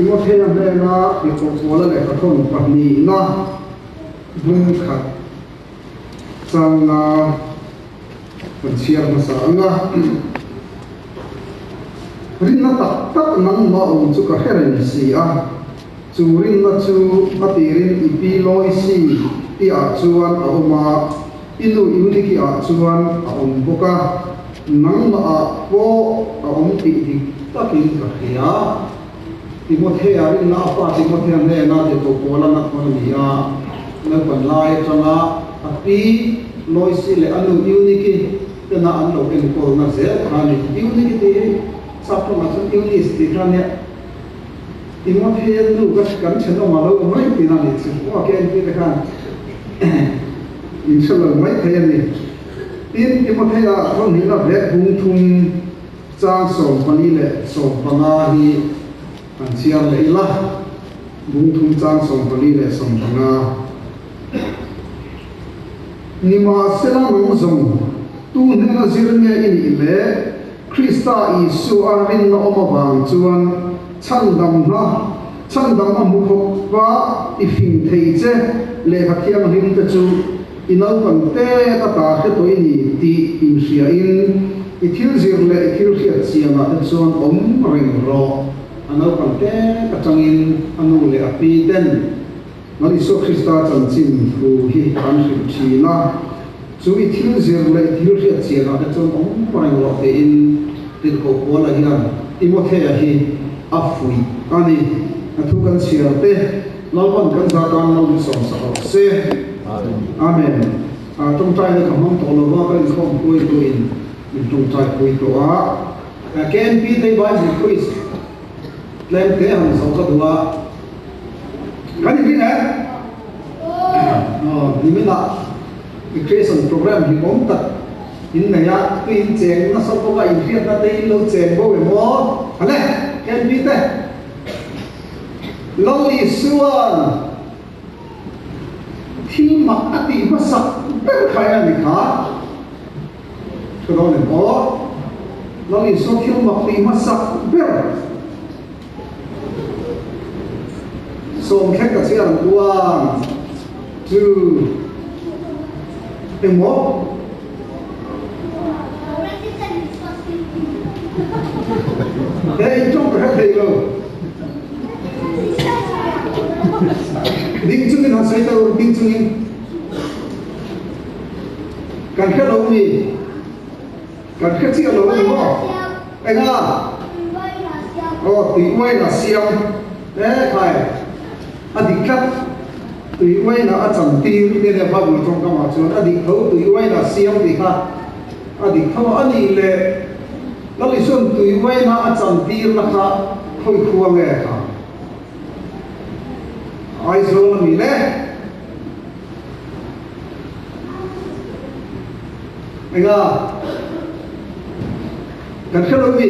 Timothea hnena Tirhkoh Paula lehkhathawn pahnihna bung khat changna kan chhiar hmasa ang a. Rinna tak tak nangmah awm chu ka hre reng si a, chu rinna chu a tirin i pi Loisi i ah chuan a awm a, i nu Euniki ah chuan a awm bawk a, nangmah ah pawh a awm tih dik takin ka hria. Timothea rinna a pa Timothea hnena Tirhkoh Paula natna a ni a, naupan lai atanga a pi Loisi leh a nu Euniki tena an lo enkawlna zel kha a ni. Euniki tih hi sap tawngah chuan Eunice tih kha a nia. Timothea nu ka kan thenawm a lo awm reng tihna a nih chu. Aw KNP te khan in hre lo mai thei a ni. Tin, Timothea thawmhnihna vek bung thum. Chang 44 hi han chhiar leh ila, bung thum chang 44. Nimahsela nang zawng, tu hnena zir nge i nih le? Krista Isua rinna awm avang chuan chhandamna, chhandam a hmu khawp a i fing thei che lehkha thianghlim te chu I naupang te ka ta hre tawh i ni tih inhriain i thil zir leh i thil hriat chianah te chuan awm reng rawh. A naupang te atangin a nu leh a pi ten Lal Isua Krista chanchin thu hi an hrilh thin a, chu i thil zir leh i thil hriat chianah te chuan awm reng rawh tiin Tirhkoh Paula hian Timothea hi a fuih a ni. A thu kan chhiar te. Lalpan kan za tan lo insawm sak rawh se. Amen. Tawngtaina ka hmang tawh lova ka inkhawm pui tuin min tawngtai pui tawh a. KNP te Bible quiz tlem te han zawh ka duh a. Kan inring em? Aw, niminah recreation program hi awm tak in nei a, tui in cheng nasa bawk a, inhriatna te in lo cheng bo em aw? Hale, KNP te. Lal Isua'n thil mak a tih hmasak ber kha eng a ni kha? Ka dawn em aw? Lal Isua thil mak tih hmasak ber sawm thleng ka chhiar ang one, two, engmaw? He in tawng ka hre thei lo. Ding chungin han sawi ta ur ding chungin. Kan hre lo mi. Kan hre chiah lo ani maw? Enga? Aw tui uain a siam. E khai. A dik tlat. Tui uain a chan tir te nia Bible tawngkamah chuan a dik tho tui uain a siam tih kha a dik tho a nih leh Lal Isuan tui uaina a chan tirna kha khawi khua nge kha? Aizawl a ni le. Enga? Kan hre lo mi?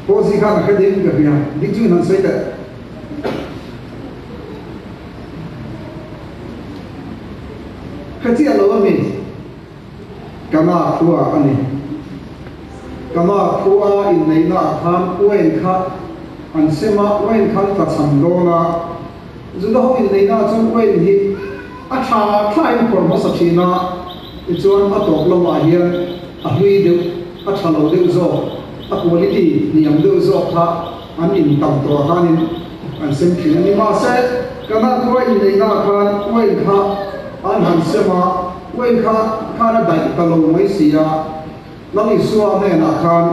Pawh zi khan a hre ding ka hria. Ding chu in han sawi teh. Hre chiah lo a mi? Kana khua a ni. Kana khua inneihna ah khan uain kha an sem a, uain kha an tlachham dawn a. Juda ho inneihna ah chuan uain hi a tha thlain phawrh hmasa thin a, tichuan a tawp lamah hian a hlui deuh, a tha lo deuh zawk, a quality hniam deuh zawk kha an in tam tawh ah khanin an sem thin a ni. Mahse, Kana khua inneihna ah khan uain kha an han sem a, uain kha khan a daih ta lo mai si a, Lal Isua hnenah khan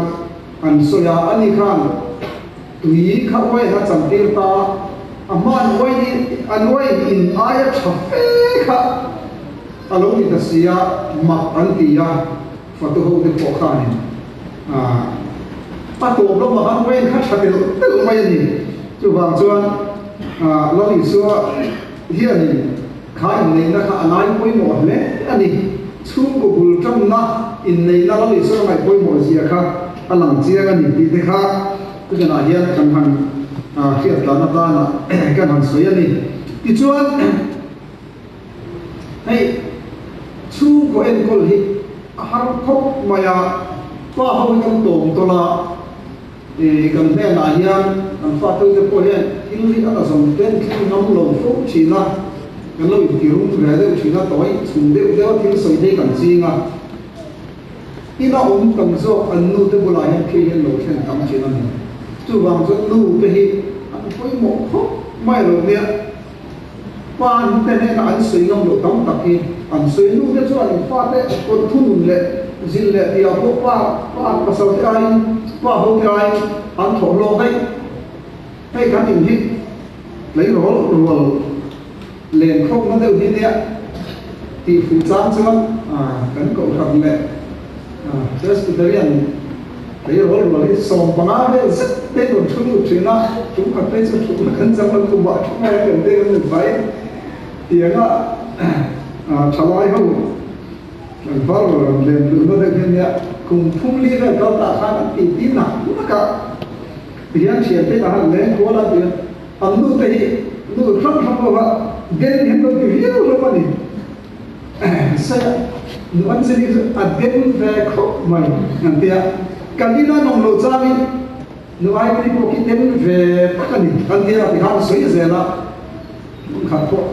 an sawi a, ani khan tui kha uain a chantir ta, a hmaan uain an uain in aia tha fe kha a lo ni ta si a, mak an ti a, fatu ho te pawh khanin a tawp lamah khan uain kha tha telh telh mai a ni. Chuvang chuan Lal Isua hianin kha inneihna kha a ngai pawimawh hle a ni. Chhungkaw bul tanna inneihna Lal Isua ngaih pawimawh zia kha a lang chiang a ni tih te kha tunah hian kan han hriat dan atana kan han sawi a ni. Tichuan hei chhungkaw enkawl hi a har khawp mai a, pa ho hi kan tawm tawlh a. I kan hnenah hian kan fatute pawh hian thil hi a la zawm ten thil ngam lo fo thin a, kan lo intirum ve deuh thin a, tawi chhum deuh deuh a thil sawi phei kan ching a. Ina awm tam zawk an nute bulah hian thil hi an lo thlen tam thin a ni. Chuvang chuan nute hi an pawimawh khawp mai lo nia. Pa te hnena an sawi ngam loh tam tak hi an sawi. Nute chuan in fate kawt thunun leh zilh leh tihah pawh pa pa pasal te aiin pa ho te aiin an thawh hlawk daih. Hei kan in hi tleirawl rual len khawpna deuh hi nia tih fuh chang chuan kan kohhran leh Presbyterian tleirawl rual hi 15 vel zet te rawn thu lut thin a, tum khat phei chu thutna kan chang lo khum ah thu mai a kan te kan mit vai tianga thalai ho tlangval rual rawn len luhna deuh hi nia kum thum li vel kal tah khan an tih ti nak nak a. Tihian thiante ka han leng kual a tia an nu te hi nu hrang hrang lo va den hian lo ti viau hlawm a ni. Se nu an chini chu a den ve khawp mai an tia kan ina nawm lo changin nu Aimini pawh khi den ve tak a ni an tia tikhan sawi zel a hmun khat pawh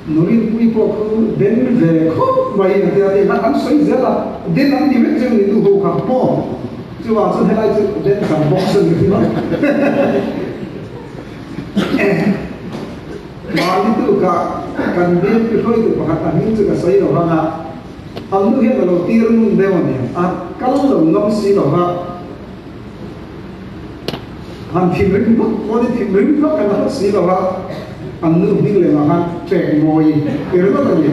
nu Rinpuii pawh khu den ve khawp mai an tia tikhan an sawi zel a den an ti vek chu ni nu ho kha maw chuvang chuan helai chu den tam bawk chu ni ringawt mahni tukah kan biak pi hruaitu pakhat a hming chu ka sawi lo vang a an nu hian a lo tir ngun deuh a ni a kal lo ngam si lo va Han thinrim vak pawhin thinrim vak an hauh si lo a, an nu hming lehah khan ṭek mawi i ringawt a ni.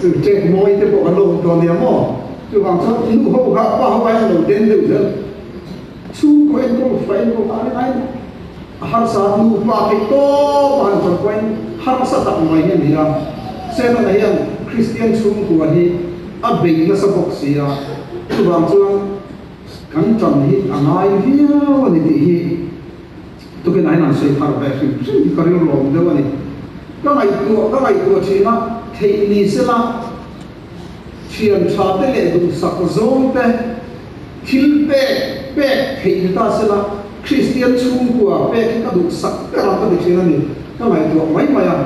Chu ṭek mawi te pawh kan lo awm tawh nia maw? Chuvang chuan nu ho kha pa ho aiin lo den deuh zel. Chhungkaw enkawl fa enkawl kha a ni ngai a harsa nupa theih tawp a han chawp pawhin harsa tak mai hi a ni a. Setana hian Kristian chhungkua hi a bei nasa bawk si a, chuvang chuan kan ṭan hi a ngai viau a ni tih hi tukinah hian an sawi thar ve hrim hrim hi ka rilruam deuh a ni. Ka ngaihtuah ka ngaihtuah ṭhin a, theih ni sela thian ṭha te leh duhsak zawng te thil pek pek theih ni ta sela Kristian chhungkua pek hi ka duhsak ber ang ka ti ṭhin a ni. Ka ngaihtuah mai mai a.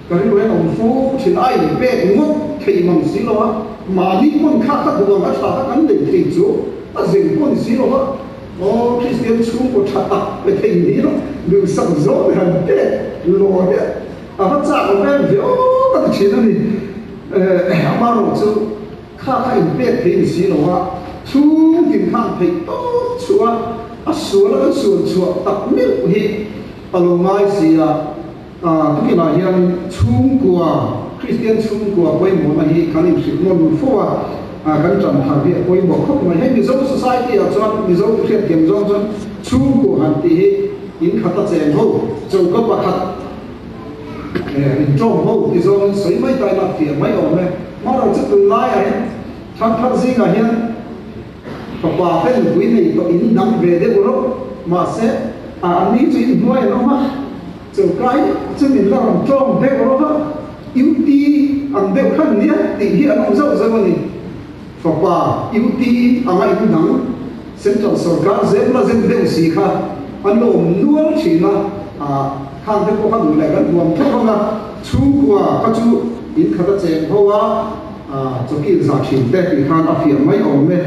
Ka rilru hian awm fo thin a in pek ngawt thei mang si lo a, mahni pawn kha ka duh ang a tha kha kan nei thei chu a zeng pawh ni si lo a, aw Kristian chhungkaw tha tak pe thei ni lo duhsak zawng han pek law te a va chak lo em ve aw ka ti thin a ni. Amaherawh chu kha kha in pek thei ni si lo a, chhung tin khan theih tawp chhuah a, a sual a kan sual chhuah tak meuh hi a lo ngai si a. Tukinah hian chhungkua, Kristian chhungkua pawimawhna hi kan inhrilh nawn fo a, kan ṭan thar hi a pawimawh khawp mai. Hei Mizo society-ah chuan, Mizo hriatthiam zawng chuan chhungkua han tih hi in khat a cheng ho, choka pakhat in ṭawng ho ti zawngin sawi mai ta ila a fiah mai awm e. Hmarawh chu tunlaiah hian thangthar zingah hian fapa te nupui nei tawh in dang ve deuh rawh, mahse an ni chu inhnuai an awm a. Chokai chu min la rawn ṭawng deuh rawh a, UT ang deuh khan nia tih hi an awm zauh zauh a ni. Fapa UT anga in dang Central sawrkar zep la zep deuh si kha an lo awm nual ṭhin a, khang te pawh kha duh leh kan huam thawk ang a, chhungkua kha chu in khat a cheng ho a, chawkil za ṭhin te tih khan a fiah mai awm e.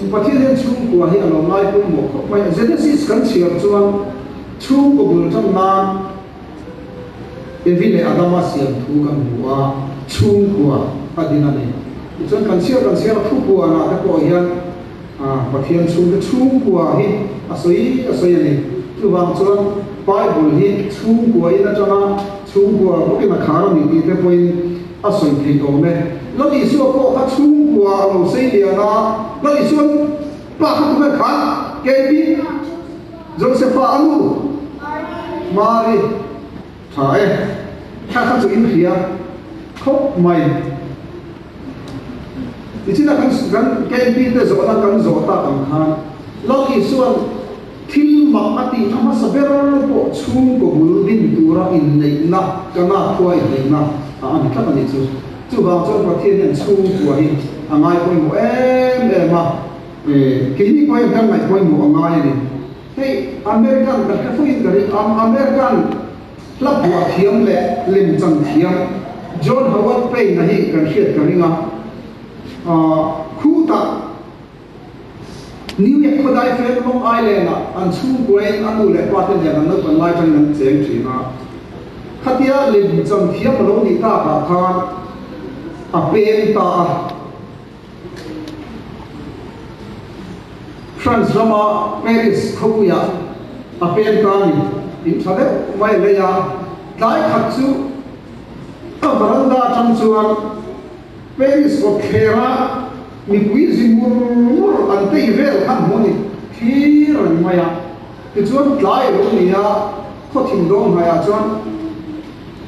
Pathian hian chhungkua hi a lo ngai pawimawh khawp mai a. Genesis kan chhiar chuan chhungkaw bul tan nan Evi leh Adama siam thu kan hmu a, chhungkua a din a ni. Tichuan kan chhiar kan chhiar a thupuanah te pawh hian Pathian chhungte chhungkua hi a sawi a sawi a ni. Chuvang chuan Bible hi chhungkua in atanga chhungkua bawkin a khar a ni tih te pawhin a sawi theih awm e. Lal Isua pawh kha chhungkua a lo sei lian a, Lal Isua'n pa kha tunge khan KB Josepha a nu Mari tha e, kha kha chu in hria khawp mai. Tichina kan kan KB te zawhna kan zawh tak ang khan Lal Isua'n Thil mak a tihna hmasa ber pawh chhungkaw bul din tura inneihna, Kana khua inneihna a ani tlat a nih chu. Chuvang chuan Pathian hian chhungkua hi a ngai pawimawh em em a. Keini pawh hian kan ngaih pawimawh a ngai a ni. Hei American ka hre fuiin ka ring a, American hla phuah thiam leh lemchan thiam John Howard Payne-a hi kan hriat ka ring a, khutah New York khawdai fel Long Island-ah an chhungkuain a nu leh pa te nen an naupan lai atangin an cheng thin a. Khatia lemchan thiam a lo nih takah khan a peng ta a. France rama Paris khawpuiah a peng ta a ni. In tha deuh mai a lei a, tlai khat chu a veranda atang chuan Paris kawtthler a mipui zi mur mur an tei vel kha hmuh a ni thlir reng mai a. Tichuan tlai a lo ni a, khaw thim dawn hmaiah chuan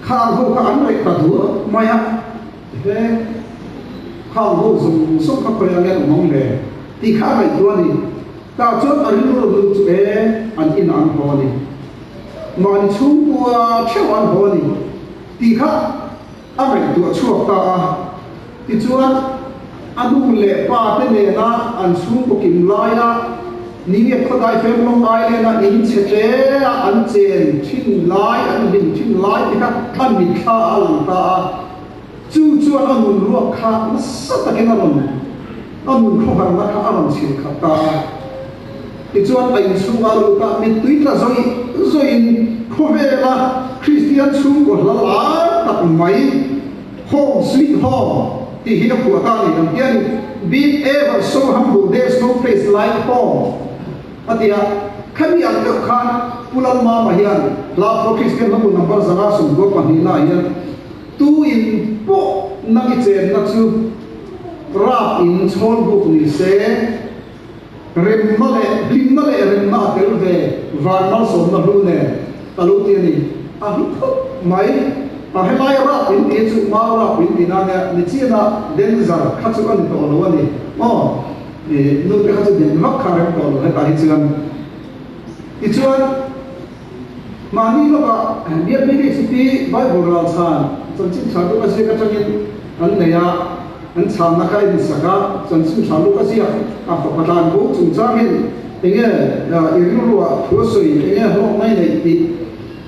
khang ho kha an reh ta duah mai a, he khang ho zawng zawng kha khawi ang en awm ang le tih kha a ngaihtuah a ni. Tah chuan a rilru lut chu e an inah an haw a ni, mahni chhungkua theuh an haw a ni tih kha A ngaihtuah chhuak ta a, tichuan a nu leh pa te nena an chhungkaw kim laia Ningep khawdai fem Long Island-a in chhe tle a an chen thin lai, an hlim thin lai te kha a mitthla a lang ta a. Chu chuan a nun ruak kha nasa takin a rawn, a nun khawharna kha a rawn chhilh khat ta a. Tichuan a inchhunga lut a, mittui tla zawih zawihin khawvela Kristian chhungkaw hla lar tak mai Home Sweet Home tih hi a phuah ta a ni. Ang hian Be ever so humble, there's no place like home a ti a. Khami ang deuh khan Pu Lalmama hian hla phuah Kristian hlabu number 192 ah hian Tu in pawh nang i chenna chu rap in chhawl buk ni se, Remna leh hlimna leh remna a tel ve van malsawmna hlu nen ka lo ti a ni. A hlu khawp mai. A helai rap in tih chu mau rap in tih nan nia ni chiana danger kha chu a ni tawh lo a ni maw? I nu te kha chu din vak kha rem tawh lo hetah hi chuan. Tichuan mahni lawkah BFBD Bible ralchhan chanchin tha luka ziak atangin an nei a. An chhanna kha in sak a, chanchin tha luk a ziak a, fapa tlan bo chungchang hian enge i rilruah thu a sawi, enge hlawk mai neih tih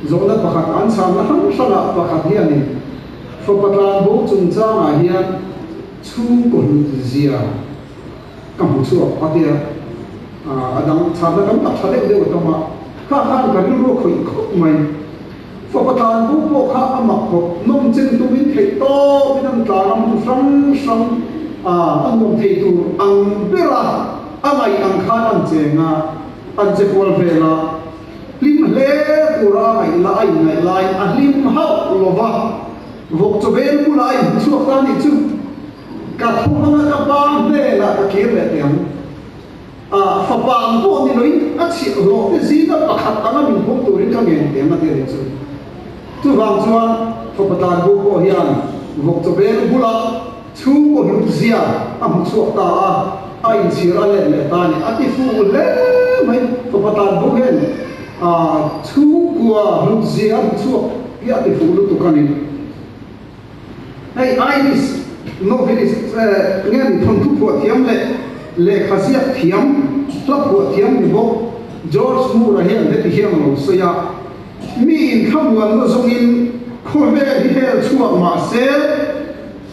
zawhna pakhat an chhanna hrang hrangah pakhat hi a ni. Fapa tlan bo chungchangah hian chhungkaw hlut zia ka hmu chhuak a tia, a dang chhanna tam tak tha deuh deuh a tam a, kha khan ka rilru a khawih khawp mai. Fapa tlan bo pawh kha a mak khawp, nawm chen tumin theih tawpin an tlan a, hmun hrang hrang a nuam thei tur ang bera a ngaih ang khan an cheng a, an che kual vel a. Hlim hle tura a ngaih la a inngaih laiin a hlim hauh lo va, vawk chaw bel bulah a inhmu chhuak ta nih chu, Ka thu hmanga ka pa hnenah ka kir leh teh ang. A fapa ang pawh ni loin a chhiahhlawh te zinga pakhat anga min pawm turin ka ngen teh ang a ti a nih chu. Chuvang chuan fapa tlanbo pawh hian vawk chaw bel bula chhungkaw hlut zia a hmu chhuak ta a, a inchhir a let leh ta a ni. A ti fuh hle mai. Fapa tlanbo hian chhungkua hlut zia a hmu chhuak hi a ti fuh lutuk a ni. Hei Irish novelist nge ni thawnthu phuah thiam leh lehkha ziak thiam, hla phuah thiam ni bawk George Moore-a hian heti hian a lo sawi a, Mi inthlamuanna zawngin khawvel hi hel chhuak mah se,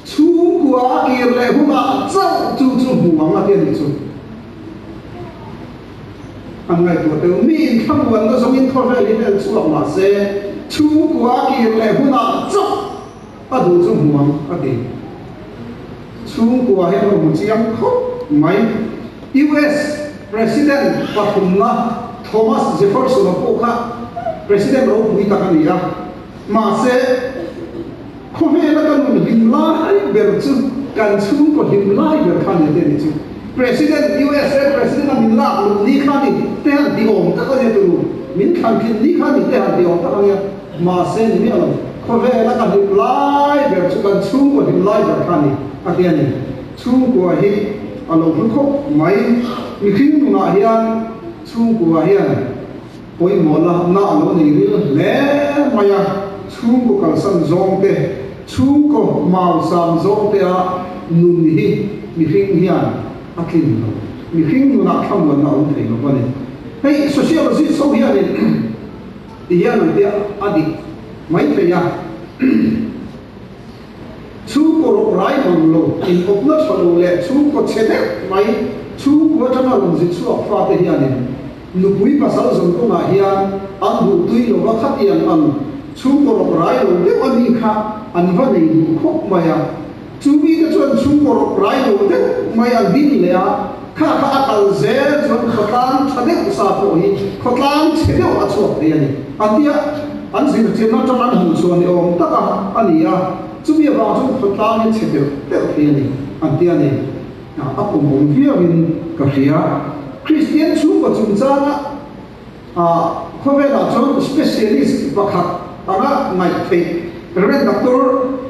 chhungkua a kir leh hunah chauh chu chu hmu ang a ti a nih chu. An ngaihtuah deuh. Mi inthlamuanna zawngin khawvel hi hel chhuak mah se, chhungkua a kir leh hunah chauh a duh chu hmu ang, a ti. Chhungkua hian a hmu chiang khawp mai. US President pathumna Thomas Jefferson-a pawh kha President ropui tak a ni a, mahse, Khawvela ka nun hlim lai ber chu kan chhungkaw hlim lai ber kha ni te ni chu. President, USA President a min lak luh ni kha ni te han ti awm tak a nia turu. Min thlan thin ni kha ni te han ti awm tak a nia. Mahse ni miah lo. Khawvela ka hlim lai ber chu kan chhungkaw hlim lai ber kha ni a ti a ni. Chhungkua hi a lo hlu khawp mai. Mihring nunah hian chhungkua hian. Pawimawh la na a lo nei ril hle mai a, chhungkaw kalsan zawng te, chhungkaw mau sam zawng te a nun hi mihring hian a tlin lo. mihring nunah thlamuanna a awm thei lo a ni. Hei sociologist ho hianin ti hian an tia a dik mai thei a. Chhungkaw rawk rai mang lo, inawpna tha lo leh chhungkaw chhe deuh mai chhungkua atanga rawn zi chhuak fate hianin nupui pasal zawng kawngah hian an duh tui lo va, khatiang ang chhungkaw rawk rai lo deuh a mi kha an va nei duh khawp mai a. Chu mite chuan chhungkaw rawk rai lo deuh mai an din leh a, kha kha a kal zel chuan khawtlang tha deuh sa pawh hi khawtlang chhe deuh a chhuak thei a ni. A tia an zirtirna atang an hmuh chhuah ni awm taka a ni a, chumi avang chuan khawtlang hi chhe deuh deuh thei a ni an ti a ni. A pawmawm viauin ka hria. Kristian chhungkaw chungchanga khawvelah chuan specialist pakhat anga ngaih theih Rev. Doctor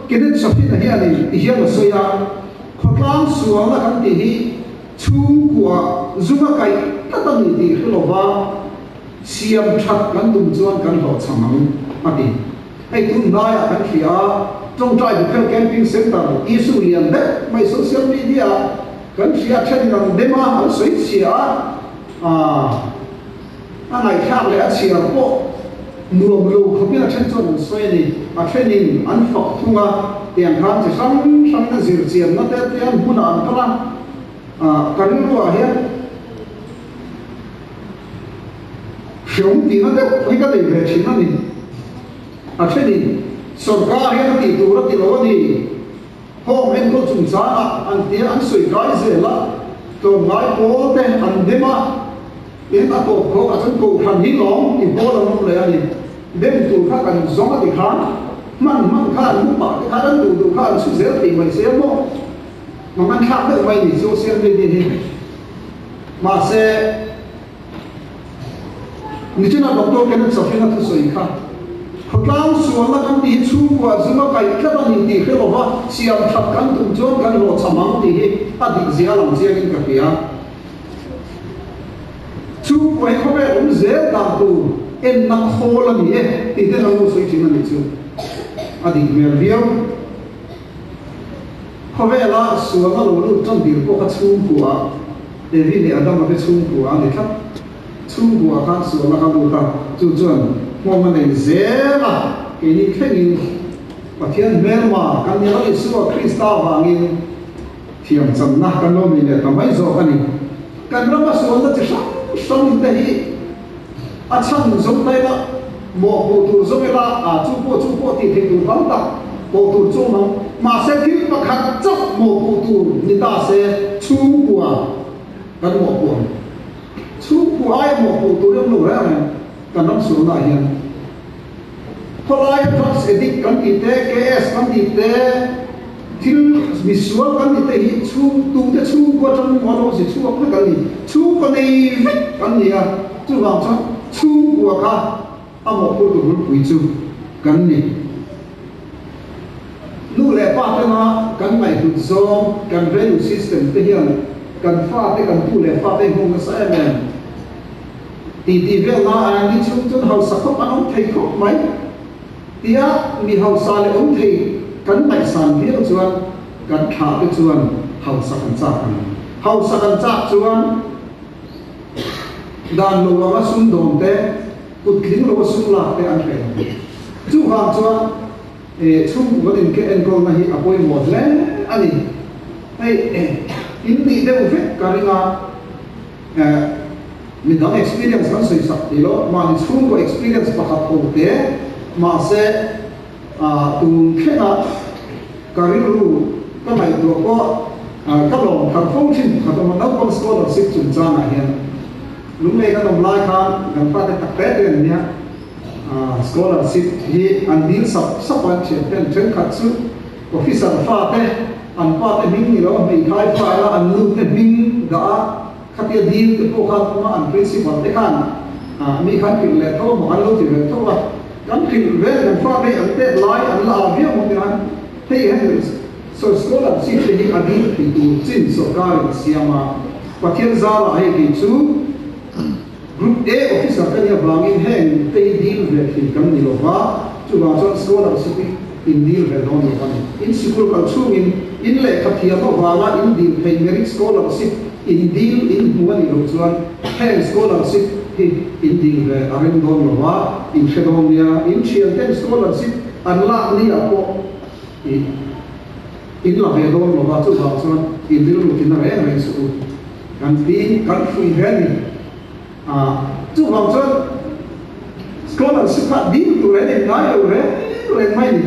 Kenneth Safina hianin ti hian a sawi a, Khawtlang sualna kan tih hi chhungkua zunga kaih tlat a ni tih hre lova, Siam that kan tum chuan kan hlawhchham ang, a ti. Hei tun hnaiah kan hria a, Tawngtai Bethel Camping Centre issue lian deuh mai social media ah kan hria a, thenin an dem a, an sawi chhia a, aah a ngaihthlak leh a chhiar pawh nuam lo khawpin a then chuan an sawi a ni. A thenin an fak thung a, tiang khan chi hrang hrangin a zir chianna te te an hmunah an kal a, aah ka rilruah hian, Hreawm tihna deuh hi ka nei ve thin a ni. A thenin sorkar hian a tih tur a ti lo a ni. Home enkawl chungchangah an tia an sawi kai zel a, tlawmngai pawl te an dem a, tin a tawp khawkah chuan kohhran hi lawm ti pawl an awm leh a ni. Dem tur kha kan zawng a ti khan hman hman kha an mu pah te khan an duh duh kha an chhu zel thei mai se maw? Mangan thlak deuh mai ni social media hi. Mahse, nichina Doctor Kenneth Safin-a thusawi kha, Khawtlang sualna kan tih hi chhungkua zunga kaih tlat a ni tih hre lova siam that kan tum chuan kan hlawhchham ang tih hi a dik zia a lang chiangin ka hria. Chhungkua hi khawvel awm zel dan tur enna khawl a ni e tih te kan lo sawi thin a nih chu a dik hmel viau. Khawvela sualna lo lut tan dir pawh kha chhungkua, Evi leh Adama te chhungkua a ni tlat. Chhungkua khan sualna kha lut a, chu chuan nghawng a nei zel a, keini thlengin Pathian hmelma kan ni lo Isua Krista vangin thiamchanna kan lo nei leh ta mai zawk a ni. Kan rama sualna chi hrang hrang te hi a chhan zawng ta ila, mawhpuh tur zawng ila, a chu pawh chu pawh tih theih tur tam tak pawh tur chu awm ang. Mahse thil pakhat chauh mawhpuh tur ni ta se chhungkua kan mawhpuh ang. Chhungkua aia mawhpuh tur hi awm lo reng reng kan ram sualnaah hian. Khawlaia drugs addict kan tih te, KS kan tih te, thil misual kan tih te hi chhung tute chhungkua atang maw lo zi chhuak vek an ni. Chhungkua nei vek an ni a, chuvang chuan chhungkua kha a mawhphurtu bulpui chu kan ni. Nu leh pa tena kan ngaihhlut zawng kan value system te hian kan fate kan tu leh fate nghawng nasa em em. Titi velna a an ni chhung chuan hausa khawp an awm thei khawp mai tia mi hausa leh awm thei kan ngaihsan viau chuan kan thlah te chuan hausa kan chak ang. Hausa kan chak chuan dan lo anga sumdawn te, kut tling lo a sum lak te an hreh lo. Chuvang chuan chhungkua kan inke enkawlna hi a pawimawh hle a ni. Hei in nih deuh vek ka ring a. Midang experience kan sawi sak tih lo, mahni chhungkaw experience pakhat ho te, mahse tun thlenga ka rilru ka ngaihtuah pawh ka lawm thar fo thin pakhat awm a, naupang scholarship chungchangah hian lunglei kan awm lai khan kan fate tak te te an nia, scholarship hi an dil sap sap a, thianten thenkhat chu officer fate An pa te hming ni lo, a hmeithai file a an nu te hming dah a, khatia dil te pawh khan awm a, an principal te khan mi khan hrilh leh tho maw an lo ti ve tho a, kan hrilh vel kan fa te hi an tet lai an la a viau maw ti khan hei hian scholarship te hi a dil thei tur chin sorkar in a siam a, Pathian zarah hei kei chu Group A officer ka nih avangin heng te hi dil ve thei kan ni lo va, chuvang chuan scholarship hi in dil ve dawn lo a ni. In sikul kal chhungin in lehkha thiam avanga in dil thei merit scholarship. In dil in hmu a nih loh chuan heng scholarship hi in dil ve a rem dawn lo a, in hre dawn nia. In thian ten scholarship an lak ni ah pawh ih in la ve dawn lo a, chuvang chuan in rilru tina reng reng suh u. Kan ti kan fuih ve a ni. A, chuvang chuan scholarship kha dil tur an in ngai lo reng reng mai ni.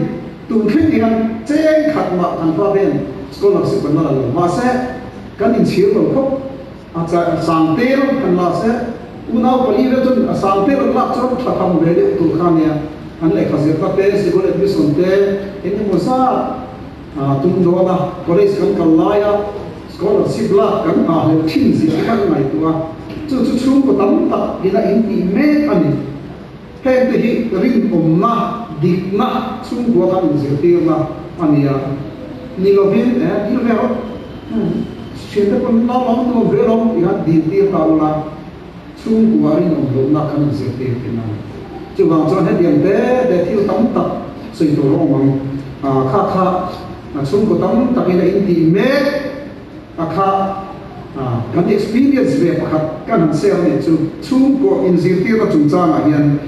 Tun thleng hian cheng khat mah kan fa ten scholarship kan la la lo. Mahse, kan inchhir lo khawp. A cha sang tel han la se, unau pali vel chuan a sang tel an lak chuan tha tham ve deuh tur kha nia. An lehkha zirna te, sikul admission te eng emaw zat tum dawn a, college kan kal laia scholarship lak kan nghahhlelh thin zia te kha ka ngaihtuah a, chu chu chhungkaw tam tak ina intih mek a ni. Hengte hi rinawmna, dikna chhungkua kan inzirtirna a ni a, ni lovin eh dil ve rawh, thiante pawn nau lam nuam ve lawm tih khan diltir ta ula, chhungkua rinawm lohna kan inzirtir thin a ni. Chuvang chuan hetiang te te thil tam tak sawi tur a awm ang. Kha kha chhungkaw tam takin a intih mek a kha kan experience ve pakhat kan han share a nih chu. Chhungkaw inzirtirna chungchangah hian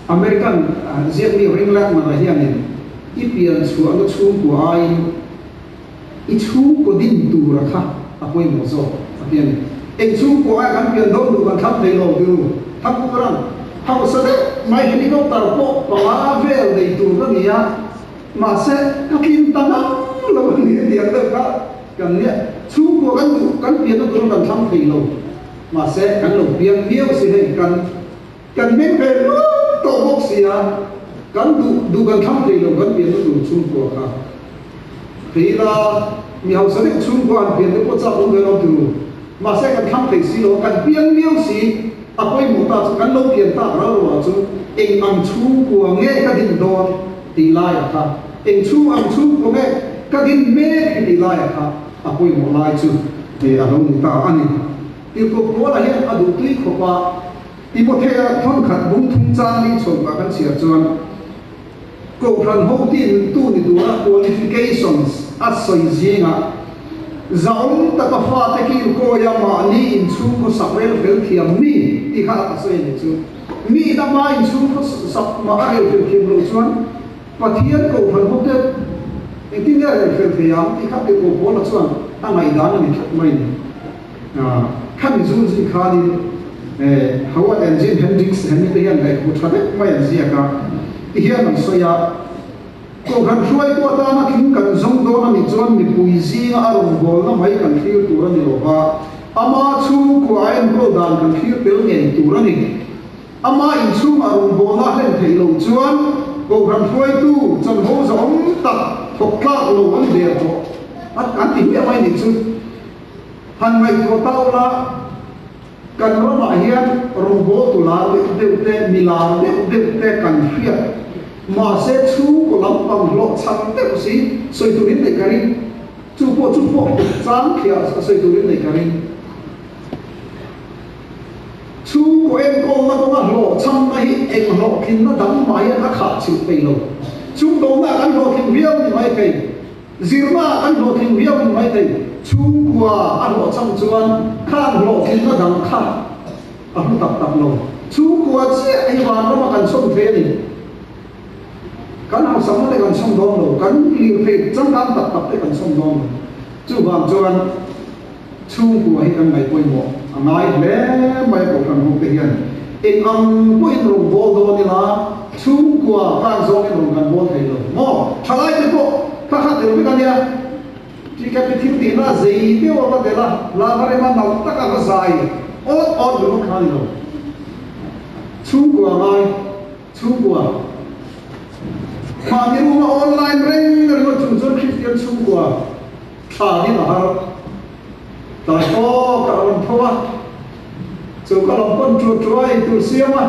American ziakmi Ring Latman-a hianin i pian chhuahna chhungkua aiin I chhungkaw din tura kha a pawimawh zawk a ti a ni. Eng chhungkaw ai kan pian dawn duh kan thlang thei lo ti ru. Thangkuran hausa deuh mai helicopter pawh panga vel nei tur ka ni a, mahse ka tlin ta ngang lo a ni a tiang deuh kha kan nia. Chhungkua kan duh kan pianna tura kan thlang thei lo, mahse kan lo piang viau si hei kan kan meng ve luat tawh bawk si a, kan duh duh kan thlang thei lo kan pianna tur chhungkua kha. Thei ila, mi hausa deuh chhungkua han pian te pawh chak awm ve lo ti ru. Mahse kan thlang thei si lo, kan piang miau si, a pawimawh ta chu kan lo pian tak ral ruah chu eng ang chhungkua nge ka din dawn tih laiah kha, eng chhung ang chhungkua nge ka din mek hi tih laiah kha a pawimawh lai chu a lo ni ta a ni. Tirhkoh Paula hian a duhtui khawp a, Timothea thawnkhat bung thum chang li chhawkah kan chhiar chuan, Kohhran hotin tu ni tura qualifications a sawi zingah zahawm taka fate kil kawia mahni inchhungkhaw sak rel fel thiam mi tih kha a sawi a nih chu. Mi lama inchhungkhaw sak mah a rel fel thiam loh chuan Pathian kohhran hote engtin nge a rel fel thei ang tih kha Tirhkoh Paula chuan a ngaihdan a ni tlat mai a ni. Khami zul zui khanin Howard and Jim Hendricks hemi te hian lehkhabu tha deuh mai an ziak a, ti hian an sawi a, Kohhran hruaitu atana tling kan zawng dawn a nih chuan mipui zinga a rawngbawlna mai kan thlir tur a ni lo va, ama chhungkua a enkawl dan kan thlir tel ngei tur a ni. Ama inchhungah rawngbawlna a hlen theih loh chuan kohhran hruaitu chanvo zahawm tak thawk tlak lo an der tawh an ti hmiah mai nih chu. Han ngaihtuah ta ula, kan ramah hian rawngbawltu lar deuh deuh te, mi lar deuh deuh te kan hriat. Mahse chhungkaw lampang hlawh chhan deuh si sawi turin neih ka ring. Chu pawh chu pawh chang thliah a sawi turin neih ka ring. Chhungkaw enkawlna kawnga hlawhchhamna hi eng hlawhtlinna dang mah hian a khah chhilh thei lo. Chhungdawhna kan hlawhtling viau ni mai thei. Zirna kan hlawhtling viau in mai thei. Chhungkua a hlawhchham chuan khan hlawhtlinna dang kha a hlu tak tak lo. Chhungkua chiah hi vanrama kan chhawm thei a ni. Kan hausakna te kan chhawm dawn lo, kan lirthei changkang tak tak te kan chhawm dawn lo. Chuvang chuan chhungkua hi kan ngaih pawimawh a ngai hle mai a Kohhran ho te hian eng ang pawhin rawn bawl dawn ila chhungkua kan zawngin rawn kan bawl thei lo maw? Thalai te pawh kha kha tel vek a nia. TKP thil tihna a zei deuh a va tel a, lava rema nalh taka va zai awt awt ringawt kha a ni lo. Chhungkua ngai chhungkua mahni ruma online reng ringawt chung chuan Kristian chhungkua Thla hi a har. Tlai tawk a rawn tho a, choka lam pawn ṭuah ṭuah ei tur siam a,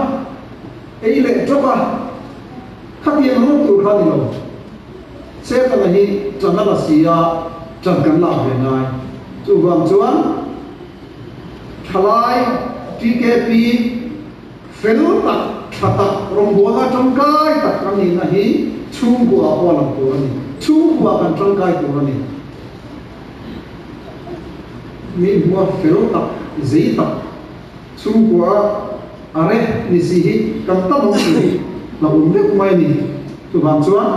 ei leh ṭawk a, khatiang rawng tur kha a ni lo. Setana hi ṭan a la si a, ṭan kan lak ve ngai. Chuvang chuan ṭhalai TKP fel tak, ṭha tak, rawngbawlna ṭangkai tak kan nihna hi chhungkua pawh a lang tur a ni. Chhungkua kan ṭangkai tur a ni. Mi hmua fel tak, zei tak, chhungkua a re ni si hi kan tam awm tih hi hlauhawm deuh mai a ni. Chuvang chuan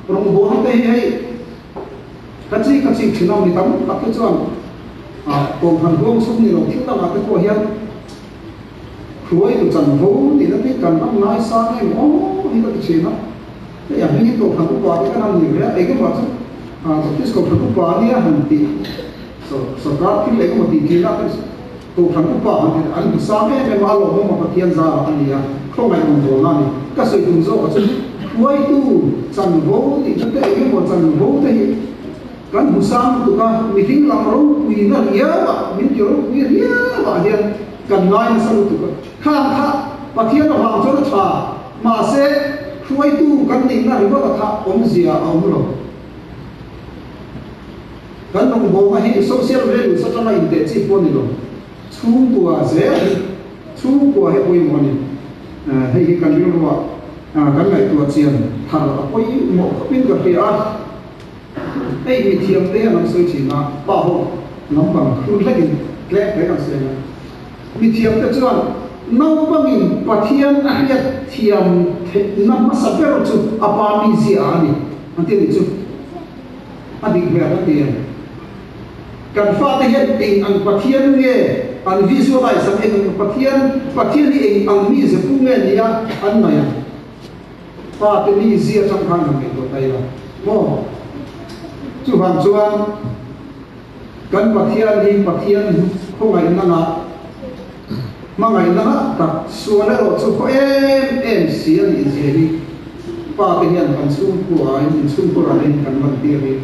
rawngbawlna te hi hei ka chik ka chik thin a, mi tam tak te chuan kohhran huang chhung ni lo thil dangah te pawh hian hruaitu chanvo tihna te kan ram ngaisang em aw hi ka ti thin a. Hei a hmingin kohhran upa te kan han ni ve a, engemaw chu Baptist kohhran upa a nia han tih sorkar thil engemaw tih thin a, kohhran upa han tih an hmu sang em em a, a lawmawm a Pathian zarah a ni a, khawngaih awm dawn a ni. Ka sawi tum zawk a chu hruaitu chanvo tihna te engemaw chanvo te hi kan hmu sang lutuk a, mihring lam ropuina riauah min ti ropui riauah hian kan ngai nasa lutuk a, khang kha Pathian avang chuan a tha. Mahse, hruaitu kan nihna ringawt a kha awmzia a awm lo. Kan rawngbawlna hi social values atanga inteh chi pawh a ni lo. Chhungkua zel hi chhungkua hi a pawimawh a ni. Hei hi kan rilruah kan ngaihtuah chian thar a pawimawh khawpin ka hria a. Hei mithiamte hian an sawi thin a, pa ho lampang hrut hlekin tlem hle kan sawi ang a. Mithiamte chuan naupangin Pathian a hriat thiam theihna hmasa ber chu a pa mizia a ni an ti a nih chu. A dik hmel an ti em? Kan fate hian eng ang Pathian nge an visualize ang, eng ang Pathian, Pathian hi eng ang mize pu nge nia an ngaih ang? Fate mizia atang khan han ngaihtuah ta ila maw? Chuvang chuan. Kan Pathian hi Pathian khawngaihna ngah, hmangaihna ngah tak, sual erawh chu khaw em em si a nih zia hi Pa te hian kan chhungkuain, inchhungkaw ranin kan lan tir hi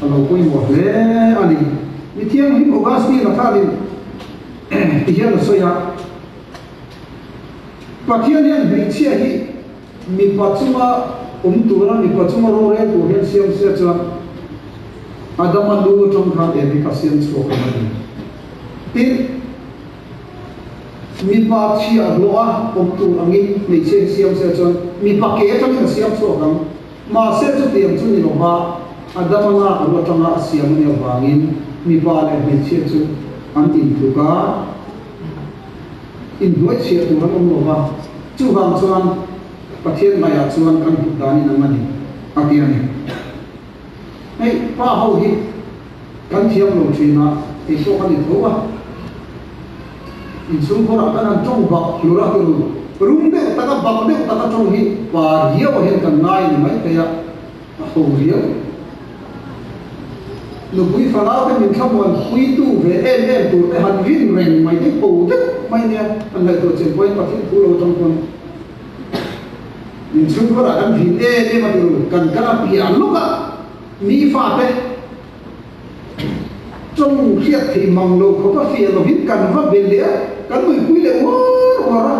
a lo pawimawh hle a ni. Mi thianghlim Augustine-a khanin ti hian a sawi a, Pathian hian hmeichhia hi Mipa chunga awm tura mipa chunga rorel tur hian siam sia chuan Adama lu atang khan Evi kha siam chhuak ang a ni. Tin, mipa chhiahhlawh a awm tur angin hmeichhia hi siam sia chuan mipa ke atangin a siam chhuak ang. Mahse chutiang chu ni lova Adama lak lu atanga a siam a nih avangin mipa leh hmeichhia chu an intluk a. Inhnuaichhiah tur an awm lo va, chuvang chuan Pathian ngaiah chuan kan hmuh dan in ang a ni, a ti a ni. Hei pa ho hi kan thiam lo thin a, kei pawh ka ni tho a, inchhungkhawrah kan han tawng bak hlur a turu rum deuh taka bak deuh taka tawng hi pa riau ah hian kan ngai a ni maithei a, A ho riau. Nupui fanau te min thlamuan puitu ve em em tur te han rin reng mai te ho deuh mai nia an ngaihtuah chian pawhin Pathian thu lo atang pawn inchhungkhawr ah kan vin em em a turu kan kal a piah lawk a mi fate tawng hriat thei mang lo khawp a fiah lovin kan va be leh a kan nuipui leh uar uar a.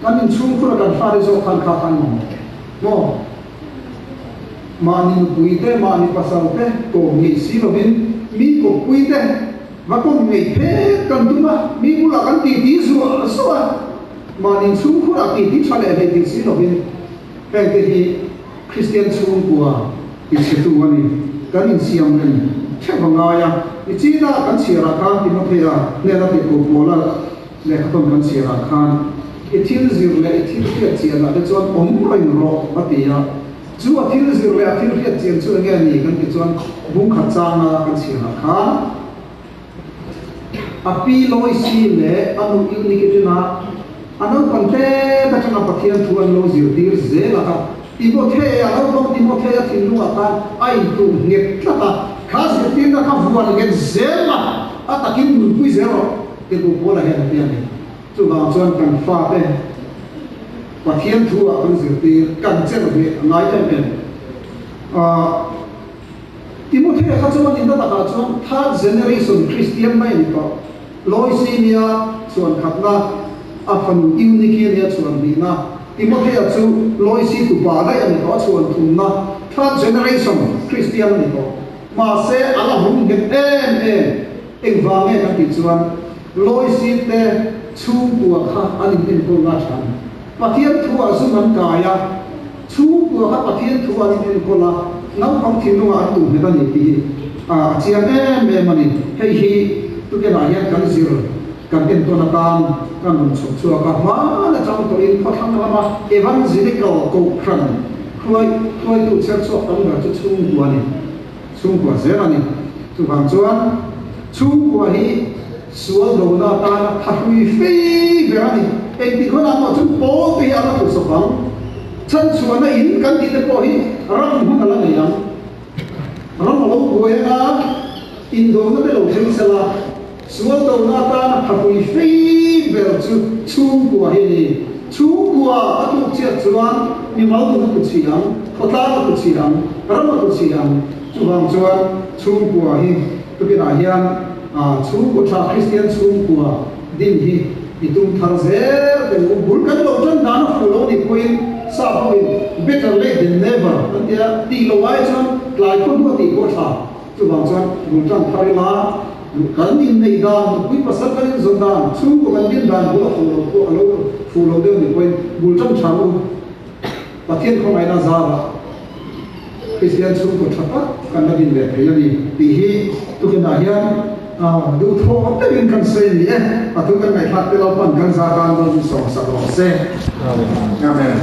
Kan inchhungkhur a kan fate zawk khan kha khan mamawh maw? Mahni nupui te, mahni pasal te kawm ngei si lovin mi kawppui te va kawm ngei phet kan tum a, mi bulah kan titi zuah zuah a, mahni inchhungkhur ah titi tha leh hlei thei si lovin heng te hi Kristian chhungkua tichhetu a ni. Kan insiam reng theuh a ngai a. Nichina kan chhiarah khan Timothea hnena tirhkoh Paula lehkhathawm kan chhiarah khan, I thil zir leh i thil hriat chianah te chuan awm reng rawh a ti a. Chu a thil zir leh a thil hriat chian chu enge a ni kan ti chuan bungkhat changa kan chhiarah khan A pi Loisi leh a nu Eunike-ṭina a naupang tet aṭanga Pathian thu an lo zirtir zel a kha. Timothea, naupang Timothea thinlungah khan a intuh nghet tlat a, kha zirtirna kha vuan nghet zel la, a takin nunpui zel rawh, tirhkoh Paula hian a ti a ni. Chuvang chuan kan fate Pathian thu-ah kan zirtir, kan cherh ve a ngai em em. Timothea kha chuan inna takah chuan third generation Christian mai a ni tawh. Loisi nia chhuan khatna, a fanu Eunike nia chhuan hnihna, Timothea chu Loisi tupa daih a ni tawh, a chhuan thumna, third generation Christian a ni tawh. Mahse a la hum nghet em em. Engvang nge kan tih chuan Loisi te chhungkua kha an inenkawl nga tha a ni. Pathian thu ah zum an kai a, chhungkua kha Pathian thu an inenkawl a, naupang thinlungah an duh nghet a ni tih hi. A chiang em em a ni. Hei hi tukenah hian kan zir kan entawn atan kan rawn chhawp chhuak a, hmaan atang tawhin khawthlang lama Evangelical Kohhran hruai hruaitu chher chhuak tam ber chu chhungkua a ni. Chhungkua zel a ni. Chuvang chuan chhungkua hi sual dona atana thahrui fei ber a ni. Engtik hunah pawh chu pawl te hi a la tlusawp ang. Chhanchhuahna in kan tih te pawh hi ram hun a la nei ang. Ram a lo buai anga indawhna te lo thleng sel a, sual dona atana thahrui fei ber chu chhungkua hi a ni. Chhungkua a tluk chiat chuan mimal nun a tlu chhi ang, khawtlang a tlu chhi ang, ram a tlu chhi ang. Chuvang chuan chhungkua hi tukinah hian chhungkua tha Kristian chhungkua din hi i tum thar zel teh u. Bul kan lo tan dan a fuh lo nih pawhin sap hoin better late than never an tia, tih lo ai chuan tlai khaw hnu a tih pawh a tha. Chuvang chuan bul tan thar ila kan inneih dan, nupui pasal kan inzawn dan, chhungkaw kan din dan bul a fuh lo pawh a lo fuh lo deuh nih pawhin bul tan tha u. Pathian khawngaihna zarah Kristian chhungkaw tha tak kan la din leh thei a ni tih hi tukinah hian duhthawh deuhin kan sawi a ni e. A thu kan ngaihthlak te Lalpan kan zar tan dawn in sawmsak rawh se. Amen.